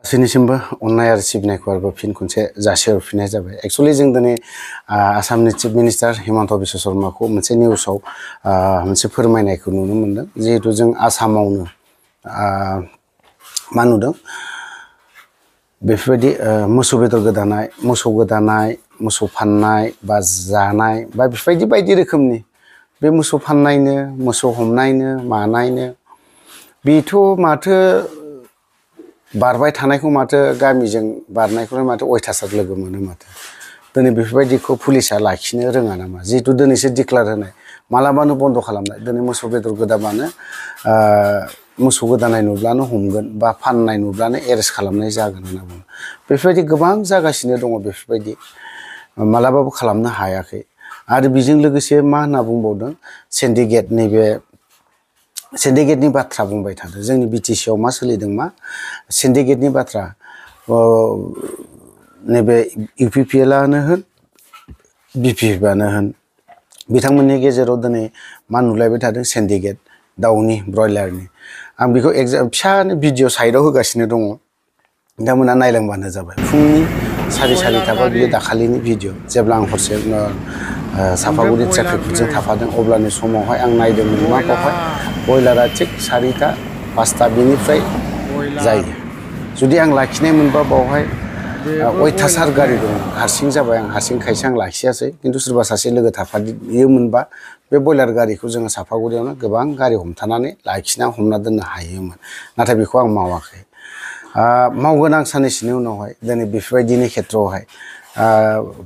गासैनिसिमबो अननाय आरो सिबिनायखौ आरोबाव फिन खनसे जासिहरफिननाय जाबाय। एक्चुअली जों दिनै आसामनि चिफ मिनिस्टार हिमन्त बिश्व शर्माखौ मोनसे निउसाव मोनसे फोरमायनायखौ नुनो मोनदों। जिहेतु जों आसामावनो मा नुदों बेफोरबायदि मोसौ बेदर गोदानाय, मोसौ फाननाय बा जानाय बा बेफोरबायदि बायदि रोखोमनि बे मोसौ फाननायनो, मोसौ हमनायनो, मानायनो बेथ' माथो बारबाय थानायखौ माथो गामिजों बारनायखौनो माथो अयथासार लोगो मोनो माथो। दिनै बेफोरबायदिखौ पुलिसा लाखिनो रोङा नामा? जिहेतु दिनैसो डिक्लार होनाय, मालाबानो बन्द' खालामनाय। दिनै मोसौ बेदर गोदाबानो मोसौ गोदानाय नुब्लानो हमगोन बा फाननाय नुब्लानो एरेस्ट खालामनाय जागोन होनना बुङो। बेफोरबायदि गोबां जागासिनो दङ बेफोरबायदि। मालाबाबो खालामनो हायाखै। आरो बेजों लोगोसे मा होनना बुंबावदों, सिन्डिकेट, नैबे सिन्डिकेटनि बाथ्रा बुंबाय थादों। जोंनि बिटिसिआव मा सोलिदों, मा सिन्डिकेटनि बाथ्रा नैबे इउपिपिएलआनो होन, बिपिएफआनो होन, बिथांमोननि गेजेराव दिनै मा नुलायबाय थादों, सिन्डिकेट दाउनि, ब्रयलारनि। आं बेखौ फिसानो भिडिअ साइडआव होगासिनो दङ, नोंथांमोना नायलांबानो जाबाय। फुंनि 4:30 बियो दाखालिनि भिडिअ। जेब्ला आं हरसे सापागुरि ट्राफिकफोरजों थाफादों अब्लानि समावहाय आं नायदोंमोन मा बावहाय बयलारा थिग 4टा 5टा बिनिफ्राय जायो। जुदि आं लाखिनाय मोनबा बावहाय अयथासार गारि दङ। हारसिं जाबाय आं, हारसिंखायसो आं लाखियासै। खिन्थु सोरबा सासे लोगो थाफायोमोनबा बे बयलार गारिखौ जोङो सापागुरियावनो गोबां गारि हमथानानै लाखिना हमना दोननो हायोमोन। नाथाय बेखौ आं मावाखै। मावगोन आं साननैसोनि उनावहाय। दिनै बेफोरबायदिनि खेथ्रआवहाय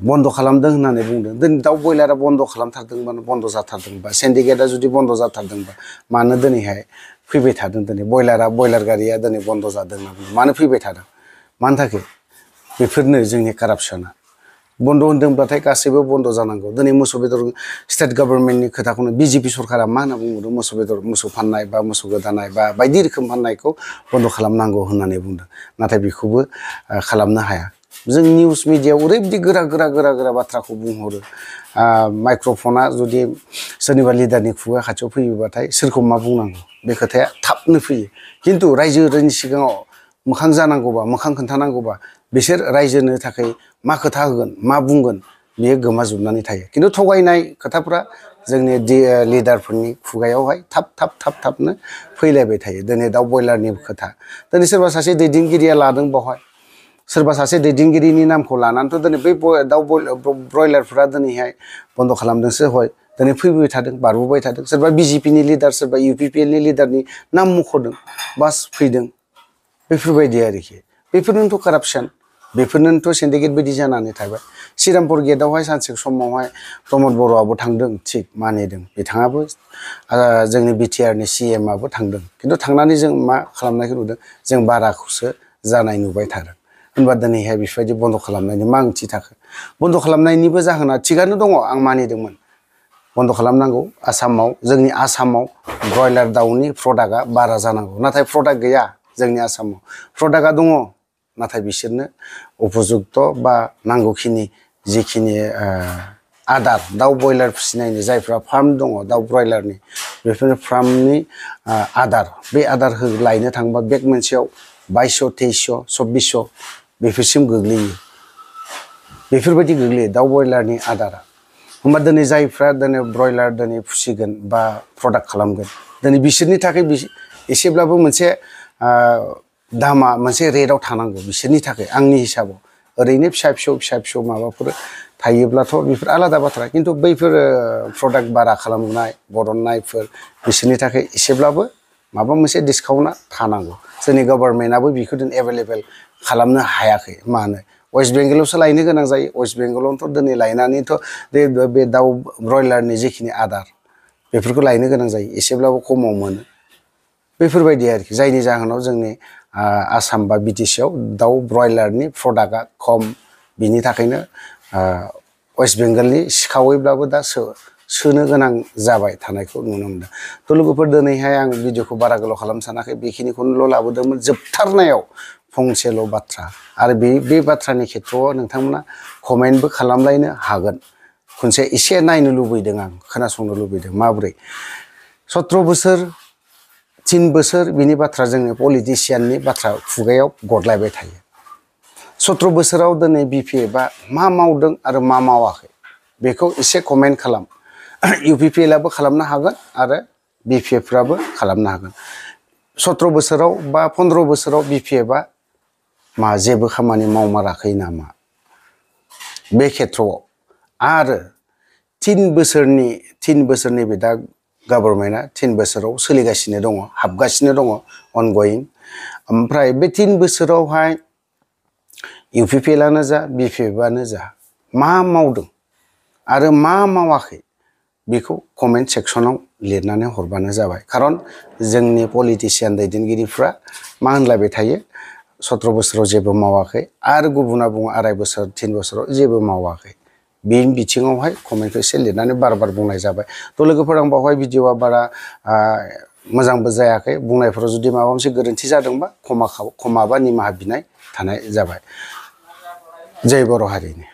बन्द' खालामदों होननानै बुंदों। दिनै दाउ बयलारा बन्द' खालामथारदोंबानो, बन्द' जाथारदोंबा, सिन्डिकेटआ जुदि बन्द' जाथारदोंबा मानो दिनैहाय फैबाय थादों? दिनै बयलार गारिया दिनै बन्द' जादों होनना बुंदों। मानो फैबाय थादों? मानो थाखाय? बेफोरनो जोंनि कारापसना। बन्द' होनदोंब्लाथाय गासैबो बन्द' जानांगौ। दिनै मोसौ बेदर स्टेट गभर्नमेन्टनि खोथाखौनो बिजेपि सरकारा मा होनना बुंदों? मोसौ बेदर, मोसौ फाननाय बा मोसौ गोदानाय बा बायदि रोखोम फाननायखौ बन्द' खालामनांगौ होननानै बुंदों। नाथाय बेखौबो खालामनो हाया। जों निउस मिडियाआव ओरैबायदि गोरा बाथ्राखौ बुंहरो। माइक्र'फना जुदि सोरनिबा लिडारनि खुगा खाथियाव फैयोबाथाय सोरखौ मा बुंनांगौ बे खोथाया थाबनो फैयो। खिन्थु रायजोनि सिगाङाव मोखां जानांगौबा, मोखां खोन्थानांगौबा बिसोर रायजोनो थाखाय मा खोथा होगोन, मा बुंगोन, बेयो गोमाजोबनानै थायो। खिन्थु थगायनाय खोथाफ्रा जोंनि लिडारफोरनि खुगायावहाय थाबनो फैलायबाय थायो। दिनै दाउ बयलारनि खोथा, दिनै सोरबा सासे दैदेनगिरिया लादों बावहाय, सोरबा सासे दैदेनगिरिनि नामखौ लानानैथ' दिनै बै दाउ ब्रयलारफोरा दिनैहाय बन्द' खालामदोंसो हय दिनै फैबाय थादों, बारबोबाय थादों। सोरबा बिजेपिनि लिडार, सोरबा इउपिपिएलनि लिडारनि नाम मख'दों, बास फैदों। बेफोरबायदि आरोखि। बेफोरनोथ' कारापसन, बेफोरनोथ' सिन्डिकेट बायदि जानानै थाबाय। श्रीरामपुर गेटआवहाय सानसे समावहाय प्रमद बर'आबो थांदों, थिग मानिदों। बिथाङाबो जोंनि बिटिआरनि CMआबो थांदों। खिन्थु थांनानै जों मा खालामनायखौ नुदों? जों बाराखौसो जानाय नुबाय थादों। होनबा दिनैहाय बेफोरबायदि बन्द' खालामनायनि मा ओंथि थाखो? बन्द' खालामनायनिबो जाहोना थिगानो दङ, आं मानिदोंमोन। बन्द' खालामनांगौ। आसामाव, जोंनि आसामाव ब्रयलार दाउनि प्रडाक्टआ बारा जानांगौ। नाथाय प्रडाक्ट गैया जोंनि आसामाव। प्रडाक्टआ दङ, नाथाय बिसोरनो उपजुक्त बा नांगौखिनि जिखिनि आदार, दाउ बयलार फिसिनायनि जायफ्रा फार्म दङ दाउ ब्रयलारनि, बेफोर फार्मनि आदार, बे आदार लायनो थांबा बेग मोनसेयाव 2200, 2300, 2400 बेफोरसिम गोग्लैयो। बेफोरबायदि गोग्लैयो दाउ बयलारनि आदारा। होमबा दिनै जायफ्रा दिनै ब्रयलार दिनै फिसिगोन बा प्रडाक्ट खालामगोन, दिनै बिसोरनि थाखाय एसेब्लाबो मोनसे दामा मोनसे रेटआव थानांगौ बिसोरनि थाखाय। आंनि हिसाबाव ओरैनो फिसा फिसौ माबाफोर थायोब्लाथ' बेफोर आलादा बाथ्रा। खिन्थु बैफोर प्रडाक्ट बारा खालामनाय, बरननायफोर, बिसोरनि थाखाय एसेब्लाबो माबा मोनसे डिसकाउन्टआ थानांगौ। जोंनि गभर्नमेन्टआबो बेखौ एभेलेबेल खालामनो हायाखै। मानो? वेस्ट बेंगलावसो लायनो गोनां जायो। वेस्ट बेंगलावथ' दिनै लायनानैथ' बे दाउ ब्रयलारनि जिखिनि आदार बेफोरखौ लायनो गोनां जायो, एसेब्लाबो खमाव मोनो। बेफोरबायदि आरोखि, जायनि जाहोनाव जोंनि आसाम बा बिटिसिआव दाउ ब्रयलारनि प्रडाक्टआ खम। बिनि थाखायनो वेस्ट बेंगलनि सिखावैब्लाबो दा सोनो गोनां जाबाय थानायखौ नुनो मोनदों। थ' लोगोफोर, दिनैहाय आं भिडिअखौ बारा गोलाव खालामनो सानाखै, बेखिनिखौनोल' लाबोदोंमोन। जोबथारनायाव फंसेल' बाथ्रा, आरो बे बाथ्रानि खेथ्रआव नोंथांमोना कमेन्टबो खालामलायनो हागोन। खनसे एसे नायनो लुबैदों आं, खोनासंनो लुबैदों माबोरै 17 बोसोर 3 बोसोर बिनि बाथ्रा जोंनि पलिटिशियाननि बाथ्रा खुगायाव गदलायबाय थायो 17 बोसोराव दिनै BPF आ मा मावदों आरो मा मावाखै बेखौ एसे कमेन्ट खालाम UPPL आबो खालामनो हागोन आरो BPF फ्राबो खालामनो हागोन 17 बोसोराव बा 15 बोसोराव BPF आ मा जेबो खामानि मावमाराखै नामा बे खेत्रआव आरो 3 बोसोरनि बे दा गभर्नमेन्टआ 3 बोसोराव सोलिगासिनो दङ हाबगासिनो दङ अनगोइं ओमफ्राय बे 3 बोसोरावहाय UPPL आनो जा BPF आनो जा मा मावदों आरो मा मावाखै बेखौ कमेन्ट सेक्सनाव लिरनानै हरबानो जाबाय खारन जोंनि पलिटिशियान दैदेनगिरिफ्रा मा होनलायबाय थायो 17 बोसोराव जेबो मावाखै आरो गुबुना बुङो 2.5 बोसोर 3 बोसोराव जेबो मावाखै बे बिथिङावहाय कमेन्टखौ एसे लिरनानै बार बुंनाय जाबाय थ' लोगोफोर आं बावहाय भिडिअआ बारा मोजांबो जायाखै बुंनायफोराव जुदि माबा मोनसे गोरोन्थि जादोंबा खमा बा निमाहा बिनाय थानाय जाबाय जय बर' हारिनि